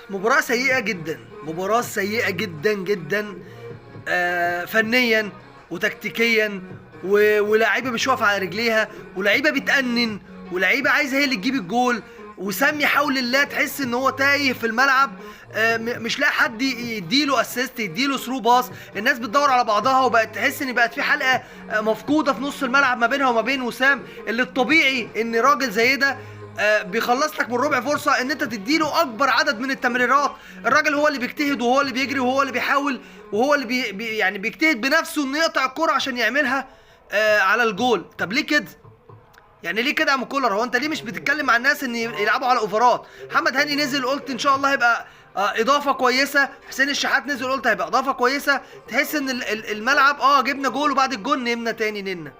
مباراة سيئة جدا، مباراة سيئة جدا جدا، فنيا وتكتيكيا، ولاعيبة مش واقفة على رجليها، ولاعيبة بتأنن، ولاعيبة عايزة هي اللي تجيب الجول. وسامي حول الله تحس ان هو تايه في الملعب، مش لاقي حد يديله assist، يديله through pass. الناس بتدور على بعضها، وبقت تحس ان بقت في حلقة مفقودة في نص الملعب ما بينها وما بين وسام، اللي الطبيعي ان راجل زي ده بيخلص لك من ربع فرصة ان انت تديله اكبر عدد من التمريرات. الراجل هو اللي بيجتهد، وهو اللي بيجري، وهو اللي بيحاول، وهو اللي بي بي يعني بيجتهد بنفسه انه يقطع الكرة عشان يعملها على الجول. طب ليه كده؟ يعني ليه كده يا عم كولر؟ هو انت ليه مش بتتكلم مع الناس ان يلعبوا على اوفرات؟ محمد هاني نزل، قلت ان شاء الله هيبقى اضافه كويسة. حسين الشحات نزل، قلت هيبقى اضافه كويسة. تحس ان الملعب جبنا جول، وبعد الجول نمنا تاني، نمنا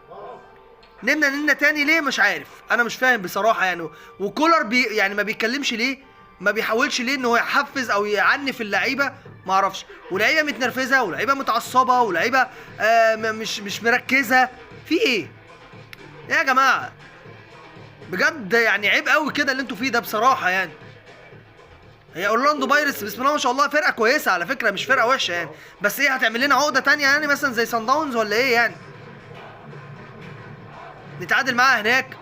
نمنا نمنا تاني. ليه؟ مش عارف، انا مش فاهم بصراحة يعني. وكولر بي يعني ما بيتكلمش ليه؟ ما بيحاولش ليه ان هو يحفز او يعنف اللعيبة؟ ما اعرفش. ولاعيبه متنرفزه، ولاعيبه متعصبه، ولاعيبه مش مركزه. في ايه يا جماعة؟ بجد يعني عيب قوي كده اللي انتوا فيه ده بصراحة يعني. هي اورلاندو بايرتس بسم الله ما شاء الله فرقه كويسة على فكرة، مش فرقه وحشة يعني، بس ايه هتعمل لنا عقده تانية يعني مثلا زي سان داونز ولا ايه يعني؟ نتعادل معاها هناك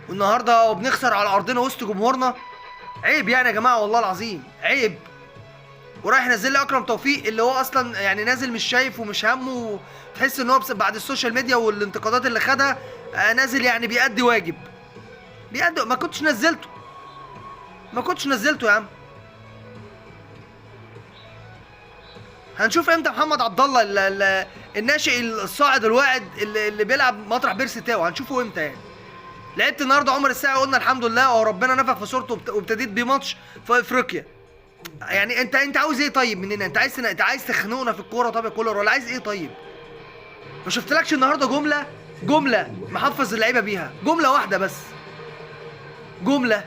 والنهارده وبنخسر على ارضنا وسط جمهورنا. عيب يعني يا جماعة، والله العظيم عيب. ورايح نزل لي اكرم توفيق اللي هو اصلا يعني نازل مش شايف ومش همه، تحس ان هو بعد ال social media والانتقادات اللي خدها، نازل يعني بيأدي واجب، بيأدي. ما كنتش نزلته، ما كنتش نزلته يا عم. هنشوف امتى محمد عبد الله الناشئ الصاعد الواعد اللي بيلعب مطرح بيرسي تاو، هنشوفه امتى يعني. لعبت النهارده عمر الساعي، قلنا الحمد لله وربنا نفخ في صورته وابتديت بيه ماتش في افريقيا. يعني انت عاوز ايه طيب مننا؟ انت عايز تخنقنا في الكورة طب يا كولر، ولا عايز ايه طيب؟ ما شفتلكش النهارده جملة محفز اللعيبة بيها، جملة واحدة بس، جملة،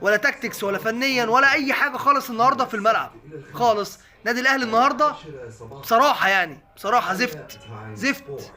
ولا tactics ولا فنيا ولا اي حاجة خالص النهارده في الملعب خالص. نادي الاهلي النهارده بصراحة يعني بصراحة زفت زفت.